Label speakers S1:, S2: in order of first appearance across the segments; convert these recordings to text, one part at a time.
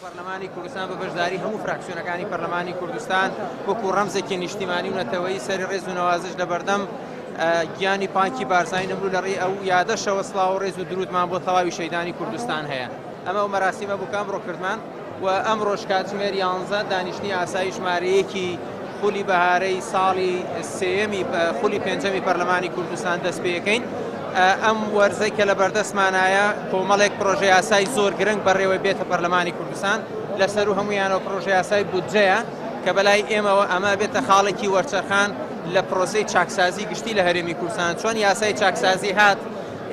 S1: پەرلەمانی کوردستان بە بەشداری هەموو فراکسیۆنەکانی پەرلەمانی کوردستان وەکو ڕەمزێکی نیشتیمانی و نەتەوەیی سەری ڕێز و نەوازش لە بەردەم گیانی پاکی بارزانی نەمر و لە ڕێی ئەو یادەشەوە سڵاو و ڕێز و دروودمان بۆ تەواوی شەهیدانی کوردستان هەیە. ئەمە ئەو مەراسیمە بوو کە ئەمڕۆ کردمان و ئەمڕۆش کاتژمێر یانزە دانیشتنی ئاسایی ژمارە یەکی خولی بەهارەی ساڵی سێیەمی خولی پێنجەمی پەرلەمانی کوردستان دەست پێەکەین. ئەم وەرزەی کە لە بەردەستمانایە کۆمەڵێک پرۆژە یاسای زۆر گرنگ بەڕێوەی بێتە پەرلەمانی کوردستان لەسەر و هەمویانەوە پرۆژە یاسای بودجەیە کە بەلای ئێمەوە ئەمە بێتە خاڵێکی وەرچەرخان لە پرۆسەی چاکسازی گشتی لە هەرێمی کوردستان چۆن یاسای چاکسازی هات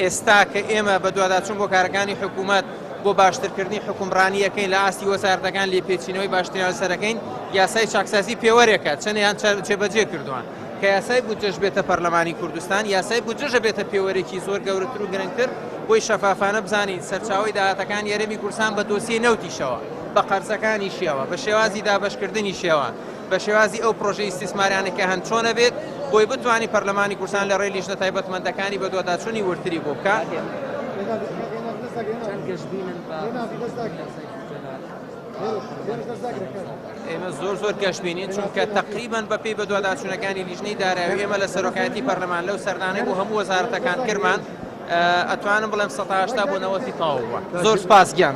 S1: ئێستا کە ئێمە بەدواداچوون بۆ کارەکانی حکوومەت بۆ باشترکردنی حوکمڕانییەکەین لە ئاستی وەزارەتەکان لێپێچینەوەی باشتریان لەسەرەکەین، یاسای چاکسازی پێوەرێکە چەندیان جێبەجێ کردووە کە یاسای بودجەش بێتە پەرلەمانی کوردستان، یاسای بودجەش ئەبێتە پێوەرێکی زۆر گەورەتر و گرنگتر بۆی شەفافانە بزانین سەرچاوەی داهاتەکانی هەرێمی کوردستان بە دۆسیەی نەوتیشەوە، بە قەرزەکانیشیەوە، بە شێوازی دابەشکردنیشیەوە، بە شێوازی ئەو پرۆژە ئیستیسماریانەی کە هەن چۆن ئەبێت بۆی بتوانی پەرلەمانی کوردستان لە ڕێی لیژنە تایبەتمەندەکانی بەدواداچوونی وردتری بۆ بکا. ئێمە زۆر زۆر گەشبینین چونکە تقریبان بەپێی بەدواداچوونەکانی لیژنەی دارایی ئێمە لە سەرۆکایەتی پەرلەمان لەو سەردانەی بۆ هەموو وەزارەتەکان کرمان ئەتوانم بڵێم 180 بۆ 90 تەواو بووە زۆر سپاس گیان.